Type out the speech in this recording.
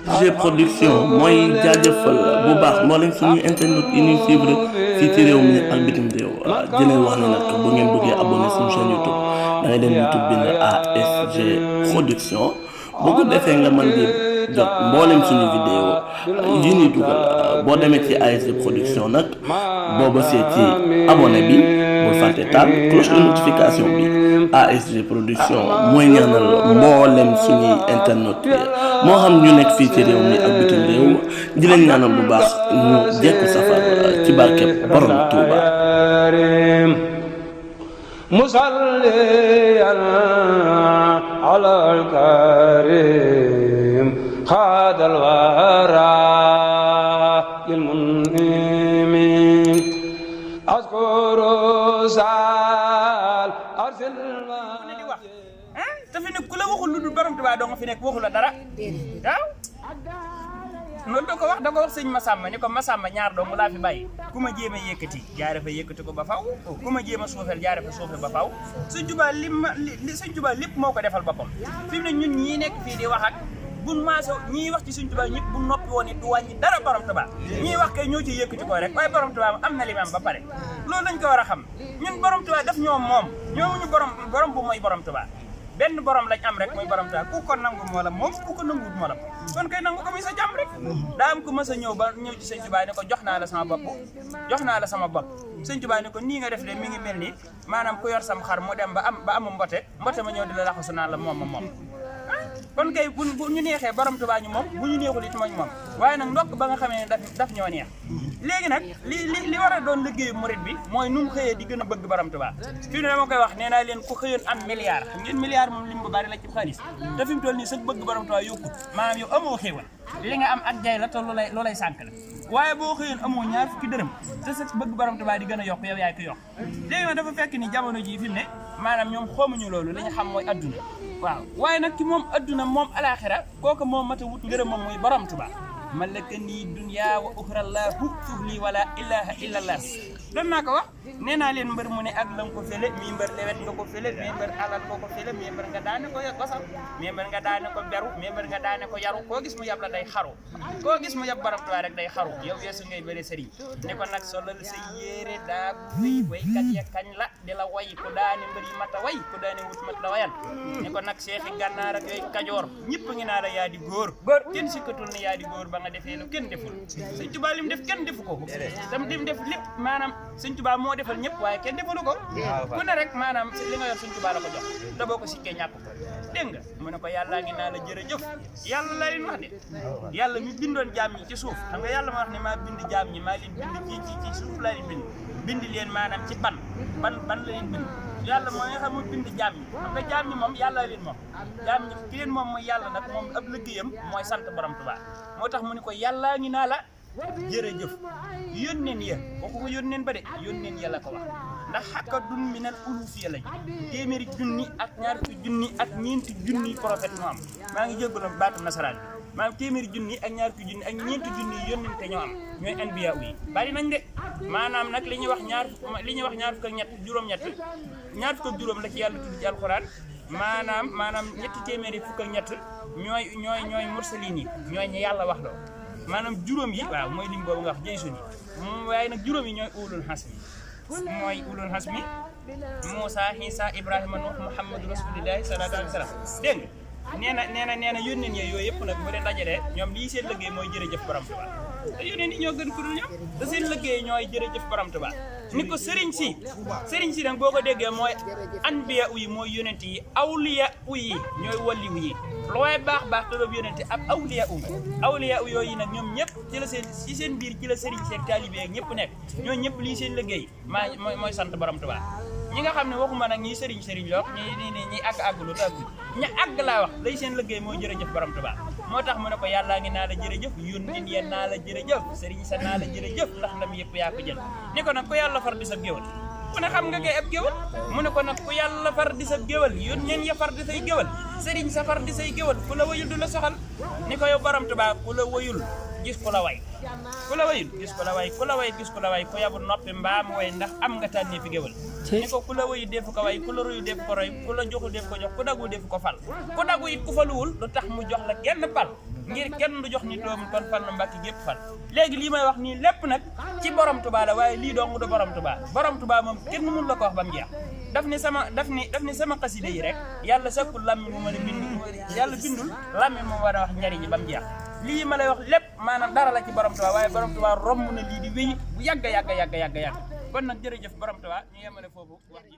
ASG production mooy jaajëfal bu baax mboolem suñu internet yi ñuy suivre fii ci réew mi ak bitim réew di leen wax ne nag bu ngeen bëggee abonné suñu chaîne YouTube da ngay dem YouTube bind ASG production boo ko defee nga mën di jot mboolem suñu vidéo yi ñuy dugal boo demee ci ASG production nag boo bësee ci abonné bi bul fàtte taal cloche de notification bi ASG production mooy ñaanal mboolem suñuy internet yi moo xam ñu nekk fii ci réew mi ak bitim réew di leen ñaanal bu baax ñu jekku safar ci barkeb borom Touba. musalli ala al-karim xaadal wara lil mun'imin askuru sal arsil te fi ne ku la waxul lu dul borom Tuubaa doo nga fi nekk waxul la dara waaw loolu da ko wax sëñ Massamba ni ko Massamba ñaar dong laa fi bàyyi ku ma jéem a yëkkati jaare fa yëkkati ko ba faw ku ma jéem a suufeel jaare fa suufeel ba faw sëñ Tuubaa sëñ Tuubaa lépp moo ko defal boppam fi mu ne ñun ñii nekk fii di wax ak buñ maaso ñii wax ci sëñ Tuubaa ñëpp bu noppi woon it du wàññi dara borom Tuubaa ñii wax kay ñoo ci yëkkati ko rek waaye borom Tuubaa am na li am ba pare loolu lañ ko war a xam ñun borom Tuubaa daf ñoom moom ñoomuñu borom bu mooy borom Tuubaa benn borom lañ am rek mooy borom Tuubaa ku ko nangu moo la moom ku ko nanguwut moo la kon kay nangu ko muy sa jàmm rek daa am ko mës a ñëw ci sëñ Tuubaa ne ko jox naa la sama bopp sëñ Tuubaa ne ko nii nga def de mi ngi mel ni maanaam ku yor sam xar mu dem ba amu mbote ma ñëw di la laxasu naan la moom kon kay bu ñu neexee borom Tuubaa ñu moom bu ñu neexul it mooñ moom waaye nag ndokk ba nga xamee ne daf ñoo neex léegi nag li war a doon liggéeyu murit bi mooy nu mu xëyee di gën a bëgg borom Tuubaa fii ne dama koy wax nee naa leen ku xëyoon am milliard xam ngeen milliard moom lim bu bari la ci xaalis te fi mu toll nii sa bëgg borom Tuubaa yokkut maanaam yow amoo xéewal li nga am ak jay la te lu lay sànk la waaye boo xëyoon amoo ñaar fukki dërëm te sa bëgg borom Tuubaa di gën a yokk yow yaay ko yokk léegi nag dafa fekk ni jamono jii fi mu ne maanaam ñoom xamuñu loolu li ñu xam mooy adduna waaw waaye nag ki moom adduna moom alaxira kooku moom mat a wut ngërëm moom muy borom Tuubaa malaka nii dunya wa uxra laahu tufli wala ilaha illa allah doon naa ko wax nee naa leen mbër mu ne ak la nga ko fële mii mbër lewet nga ko fële mii mbër alal nga ko fële mii mbër nga daane ko gosal mii mbër nga daane ko beru mii mbër nga daane ko yaru koo gis mu yab la day xaru koo gis mu yab borom Tuubaa rek day xaru yow yeesu ngay bëri sëriñ ne ko nag solal sa yéere daa buy waykat ya kañ la di la way ku daane mbër yi mat a way ku daane wut mat la wayal ne ko nag seexi gànnaar ak yooyu kajoor ñëpp ngi naa la yaa di góor kenn sikkatul ne yaa di góor ba nga defee lu kenn deful sëñ Tuubaa lim def kenn defu ko tam lim def lépp maanaam sëñ Tuubaa moo defal ñëpp waaye kenn defalu ko ku ne rek maanaam li nga yor sëñ Tuubaa la ko jox te boo ko sikkee ñàkk ko dégg nga mu ne ko yàllaa ngi naa la jërëjëf yàlla la leen wax de yàlla mi bindoon jaam ñi ci suuf xam nga yàlla ma wax ne maa bind jaam ñi maa leen bind ci suuf laa leen bind leen maanaam ci ban la leen bind yàlla mooy nga xam mu bind jaam ñi xam nga jaam ñi moom yàlla leen moom jaam ñi ki leen moom mooy yàlla nag moom ab liggéeyam mooy sant borom Tuubaa moo tax mu ne ko yàllaa ngi naa la jërëjëf yónneen ya waxu ko yónneen ba de yónneen ya la ko wax ndax xakka dun minal ulufiya lañ téeméeri junni ak ñaar fukki junni ak ñeenti junni prophète moo am maa ngi jéggaloon baatu nasaraan bi maanaam téeméeri junni ak ñaar fukki junni ak ñeenti junni yónnente ñoo am ñooy anbiya yi bari nañ de maanaam nag li ñuy wax ñaar fukk ak ñett juróom-ñett ñaar fukk ak juróom la ci yàlla tudd ci alxuraan maanaam ñetti téeméeri fukk ak ñett ñooy mursalin yi ñooy ñi yàlla wax loo maanaam juróom yi waaw mooy lim boobu nga wax jaysun yi waaye nag juróom yi ñooy ulul hasmi Muusa Isa Ibrahima Nuux Muhammadu Rasulillahi sallallahu alayhi wa sallam dégg nga nee na yónneen yooyu yëpp nag bu leen dajalee ñoom lii seen liggéey mooy jërëjëf borom Tuubaa te yónneen yi ñoo gën ku dul ñoom te seen liggéey ñooy jërëjëf borom Tuubaa ni ko sëriñ si nag boo ko déggee mooy anbiya yi mooy yónent yi awliya yi ñooy walliw yi lu waaye baax te doobu yónente ab awliya yooyu nag ñoom ñëpp ci seen biir ci la sëriñ seeg taalibe ak ñëpp nekk ñoo ñëpp lii seen liggéey mooy sant borom Tuubaa ñi nga xam ne waxuma nag ñi sëriñ loo ñi àgg lu tàggu ña àgg laa wax lay seen liggéey mooy jërëjëf borom Tuubaa moo tax mu ne ko yàllaa ngi naa la jërëjëf yónneen ya naa la jërëjëf sëriñ sa naa la jërëjëf ndax ndam yëpp yaa ko jël ni ko nag ko yàlla far di sa géwal ku ne xam nga kay ab géwal mu ne ko nag ku yàlla far di sa géwal yónneen ya far di say géwal sëriñ sa far di say géwal ku la wayul du la soxal ni ko yow borom Tuubaa ku la wayul gis ku la way ku la wayul gis ku la way ku la way gis ku la way ku yabu noppi mbaam way ndax am nga tànnee fi géwal ni ko ku la wayu defu ko way ku la royu defu ko roy ku la joxu defu ko jox ku dagu defu ko fal ku dagu it ku faluwul lu tax mu jox la genn pal ngir kenn du jox nit doomu kon fan la Mbàkke gépp fan léegi lii may wax nii lépp nag ci borom Tuubaa la waaye lii dong du borom Tuubaa moom kenn mënu la ko wax ba mu jeex daf ni sama xasida yi rek yàlla sakkul lammi mu mën a bind yàlla bindul lammi mu war a wax njariñ ba mu jeex lii ma lay wax lépp maanaam dara la ci borom Tuubaa waaye borom Tuubaa romb na lii di wéy bu yàgg kon nag jërëjëf borom Tuubaa ñu yemale foofu wax ji